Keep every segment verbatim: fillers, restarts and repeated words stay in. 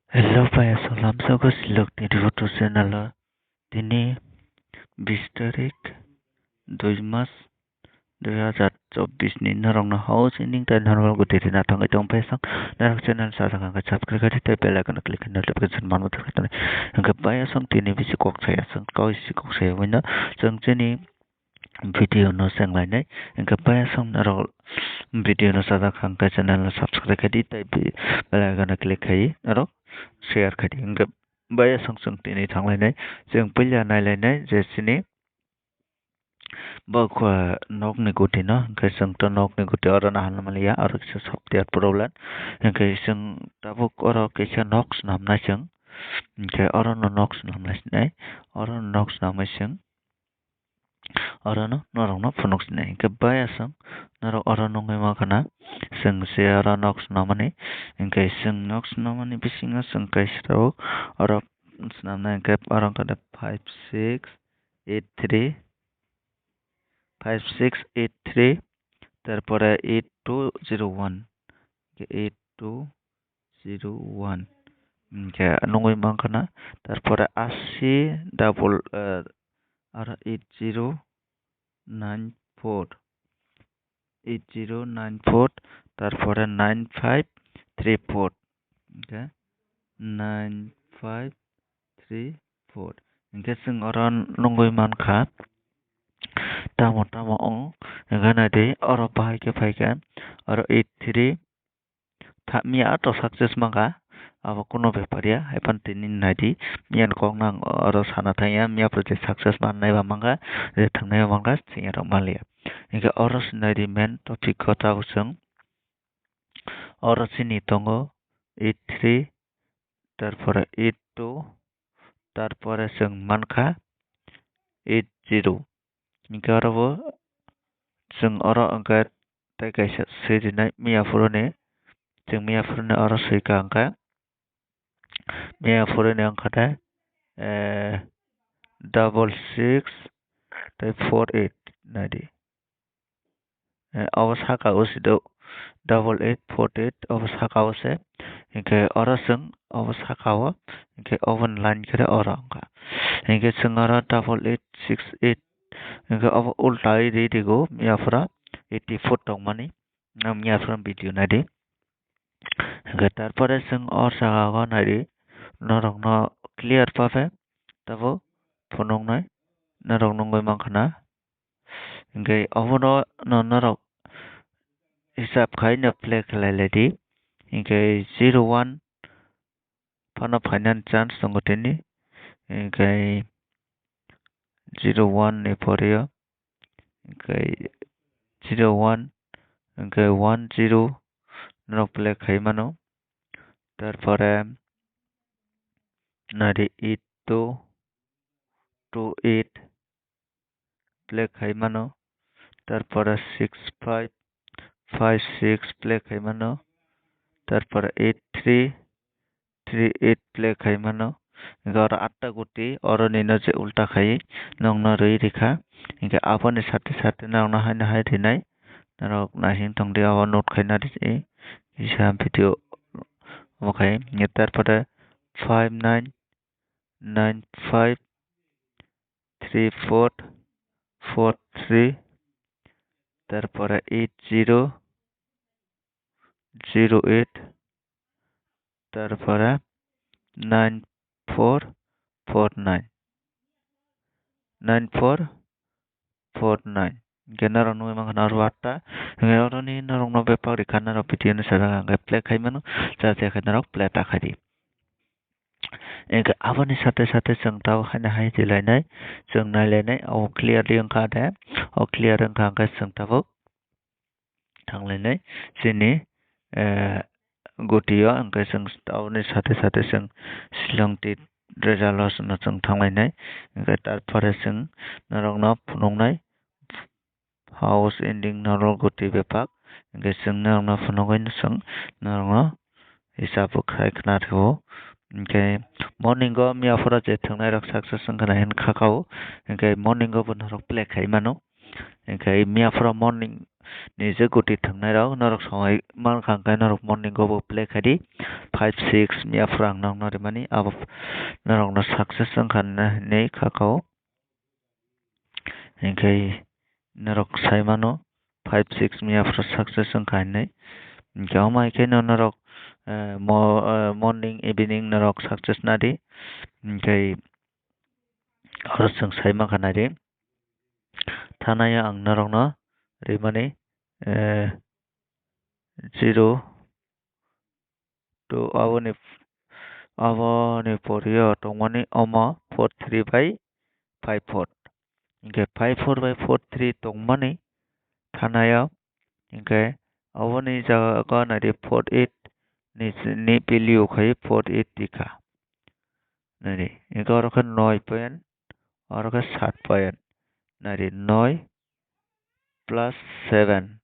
Hello, paiya salam sogo silok ni Roto channel o. Tini bis tarik dui mas dui hazar chobbish ni norok no house ending tai normal gotwi rina thangwi tong paiya song. Norok channel sajak hwnkhe subscribe khaidi tei bell icon o click khaina notification manwi thangwi tongdi. Hwnkhe paiya song tini bisi kok saya song kok isi kok saya wino chwng chini video no chenglainai. Hwnkhe paiya song norok video no sajak hwnkhe channel no subscribe khaidi tei bell icon o click khai norok share khaidi. Hwnkhe paiya song chwng tini thanglainai. Chwng puila nailainai je chini bo kha nokni gutino, hwnkhe chwng to nokni guti oro naharna manliya, oro kisa software problem. Hwnkhe chwng tabuk oro kisa nok swnamnai chwng, hwnkhe oro no nok swnamnai sinai, oro no nok swnamwi chwng orono norokno phunuk sinai. Hwnkhe bai aswk norok oro nugwi mankha na, chwng se oro nok swnamani, hwnkhe chwng nok swnamani bisingo chwng kaisa tabuk oro swnamnai, hwnkhe oro wngkha de five six eight three, five six eight three, tarpore eight two zero one, eight two zero one. Hwnkhe nugwi mankha na, tarpore asi double, eh, aro eight zero nine four, eight zero nine four, tarpore nine five three four, hwnkhe nine five three four. Hwnkhe chwng oro nugwi mankha, tamo tamo wng, hwnkhe naidi oro bahai khe phaikha, oro eight three, tha-, miya to success mankha, abo kuno bepar ya, haiphano tini naidi, miya ni kok no ang oro sana thangya, miya pore je success mannai ba mankha, je thangnai ba mankha, chini rok manliya. Hwnkhe oro se naidi main topic o tabuk chwng, oro chini tongo eight three, tarpore eight two, tarpore chwng mankha eight zero. Hwnkhe oro bo chwng oro hwnkhe tei kaisa swi rinai miya phuru ni, chwng miya phuru ni oro swikha hwnkhe miya phuru ni wngkha de, eh, double six tei four eight naidi. Eh, obo saka o se do double eight four eight obo saka o se. Hwnkhe oro chwng obo saka o, hwnkhe obo ni line khe oro wngkha. Hwnkhe chwng oro double eight six eight, hwnkhe obo ulta ri rigo miya phuru eighty four tongmani. Ang miya phuru video naidi. Hwnkhe tarpore chwng o jaga o naidi, norokno clear pha khe tabuk phunuknai, norok nugwi mankha na. Hwnkhe obono no norok hisab khai no play khlai lai di. Hwnkhe zero one phano phainani chance tongo tini. Hwnkhe zero one ni pore o, hwnkhe zero one, hwnkhe one zero norok play khai mano. Tarpore naidi eight two two eight play khai mano, tarpore six five five six play khai mano, tarpore eight three three eight play khai mano. Hwnkhe oro atta guti, oro nino je ulta khai nokno rwi rikha. Hwnkhe aboni sate sate norokno haino hai rinai, norok naising tongdi, abo note khaina rw kisa video omo khai. Hwnkhe tarpore five nine nine five three four four three, tarpore eight zero zero eight, tarpore nine four four nine, nine four four nine. Hwnkhe norok nugwi mankha na oro atta. Hwnkhe oroni norokno bebak rikha, norok video no sajak hwnkhe play khai mano, cha cha khe norok play ta khai di. Hwnkhe aboni sate sate chwng tabuk haino hai rilainai, chwng nailainai, o clearly wngkha de, o clear wngkha hwnkhe chwng tabuk thanglainai chini, eh, gutio, hwnkhe chwng aboni sate sate chwng Shillong tea result o chwngno chwng thanglainai, hwnkhe tarpore chwng norokno phunuknai. House ending norok guti bebak, hwnkhe chwng norokno phunugwi chwng norokno hisab khai khna rw-o. Hwnkhe morning o miya phuru je thwngnairok success wngkha na hwn kha kha-o, hwnkhe morning o bo norok play khai mano. Hwnkhe miya phuru morning ni je guti thwngnairok norok songwi mankha, hwnkhe norok morning o bo play khaidi. Five six miya phuru ang nokno rimani, abo norokno success wngkha hinwi kha o. Hinkhe norok sai mano, five six miya phuru success wngkha hinwi. Hinkhe omo hai kheno norok, eh, mo-, eh, morning, evening norok success nadi. Hinkhe oro chwng sai mankha naidi. Thanai o ang norokno rimani, eh, zero two, aboni, aboni poriyo tongmani omo four three by five four. Hinkhe five four by four three tongmani thanai o, hinkhe aboni jaga o naidi four eight ni, ni value khai four eight tikha. Naidi, hinkhe oro khe noi point, oro khe sat point. Naidi, noi plus seven,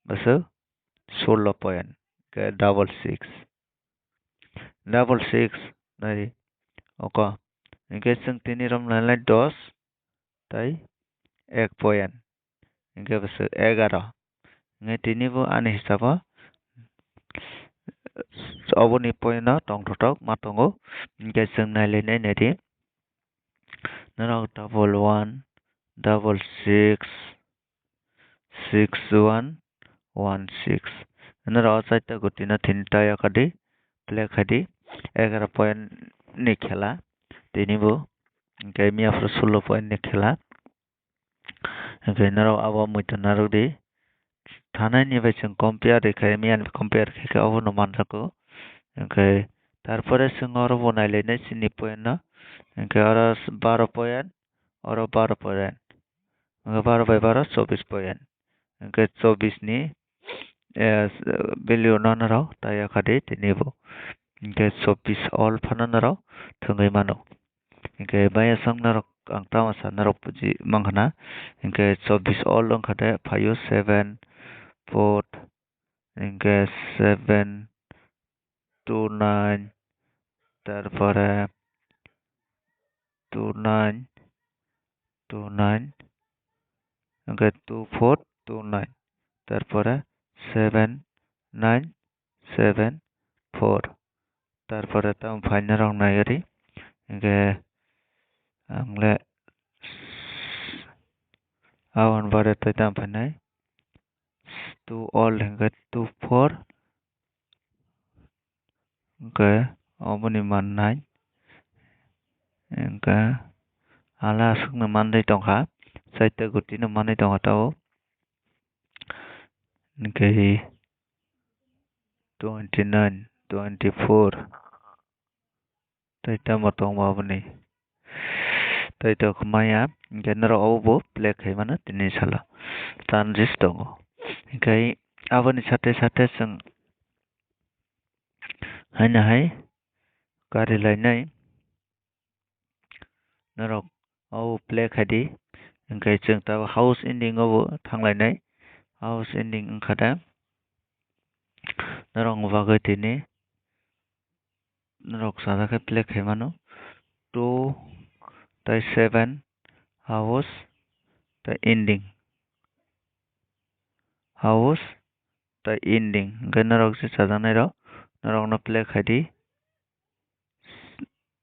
bwswk sullo point, hinkhe double six. Double six, naidi, oko. Hinkhe chwng tini rom lailai dos tei ek point. Hinkhe bwswk egaro. Hinkhe tini bo ani hisabo oboni point no tongthotok ma tongo. Hinkhe chwng nailainai naidi. Norok double one, double six, six one, one six. Norok o chaita guti no tini taya khadi, play khadi, egaro point ni khela tini bo. Hinkhe miya phuru sullo point ni khela. Hinkhe norok abo muitu narwk di. Thanai ni bai chwng compare ri khai, miya ni compare khai khe obo no manjago. Hinkhe tarpore chwng oro bo nailainai chini point no. Hinkhe oro baro point, oro baro point. Hinkhe baro bai baro chobbish point. Hinkhe chobbish ni, eh, value no norok taya khadi tini bo. Hinkhe chobbish all phano norok thwngwi mano. Hinkhe bayasang norok ang tamo sa norok buji mankha na. Hinkhe chobbish all wngkha de phaio seven four, hinkhe seven two nine, tarpore two nine, two nine, hinkhe two four two nine, tarpore seven nine seven four. Tarpore tamo phaina rok naiwi ri. Hinkhe ang le aboni bare tei tamo phainai. Two all hinkhe two four. Hinkhe oboni mannai. Hinkhe hala aswkno manwi tongkha. Chaita gutino manwi tongkha tabuk. Hinkhe twenty nine, twenty four. Tei tamo tongma aboni. Tei tok maya, hinkhe norok obo bo play khai mano tini salo. Chances tongo. Hinkhe aboni sate sate chwng haino hai kari lainai. Norok obo play khai di. Hinkhe chwng tabuk house ending obo thang lainai. House ending wngkha da. Norok ni bagwi tini norok sajak khe play khai mano. Two tei seven house tei ending. House tei ending. Hinkhe norok je chajaknai rok norokno play khai di.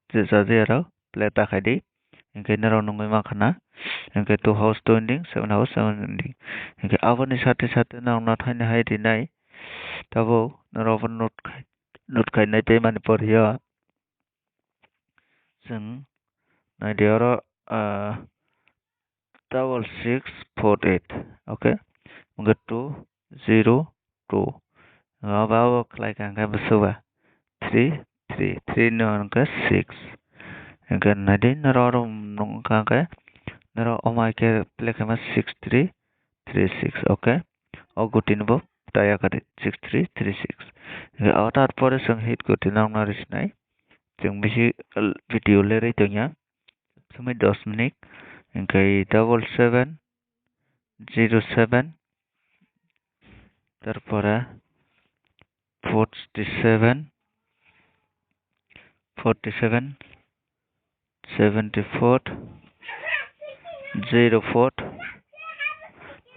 Je chajakya rok play ta khai di. Hinkhe norok nugwi mankha na. Hinkhe two house two ending, seven house seven ending. Hinkhe aboni sate sate norokno thaini hai rinai. Tabuk norok bo note khai, note khainai tei mani poriyo. Chwng naidi oro, ah, double six four eight, okay? Hinkhe two zero two. Abo, abo khlai kha hinkhe bwswk ba three three, three no hinkhe six. Hinkhe naidi norok oro nukha hinkhe norok omo hai khe play khaima six three three six, okay? O gutino bo taya kha di six three three six. Hinkhe o tar pore chwng hit guti nokno risinai. Chwng bisi video lerwi tongya. Somoi dos minute. Hinkhe double seven zero seven, tarpore forty seven, forty seven, seventy four, zero four,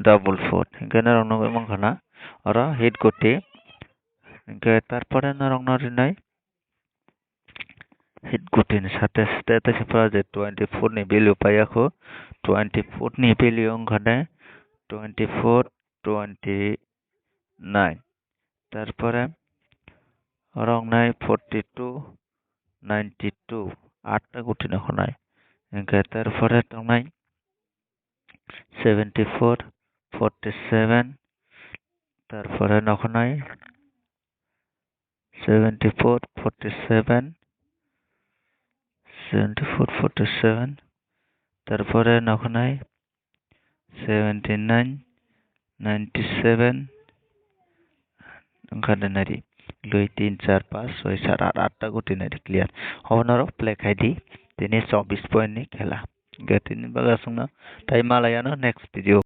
double four. Hinkhe norok nugwi mankha na oro hit guti. Hinkhe tarpore norokno rinai hit guti ni sate sate tei se pura je twenty four ni value paiya kho. Twenty four ni value wngkha de twenty four, twenty nine. Tarpore oro wngnai forty two, ninety two, atta guti no khwnai. Hinkhe tarpore tongnai seventy four, forty seven, tarpore no khwnai seventy four, forty seven, seventy four, forty seven, tarpore no khwnai seventy nine, ninety seven, wngkha de nari. Dui, tin, char, pas, soi, sat, at, atta guti nari clear. Obo norok play khai di, tini chobbish point ni khela. Hinkhe tini bagwi aswkno tai malai ano next video.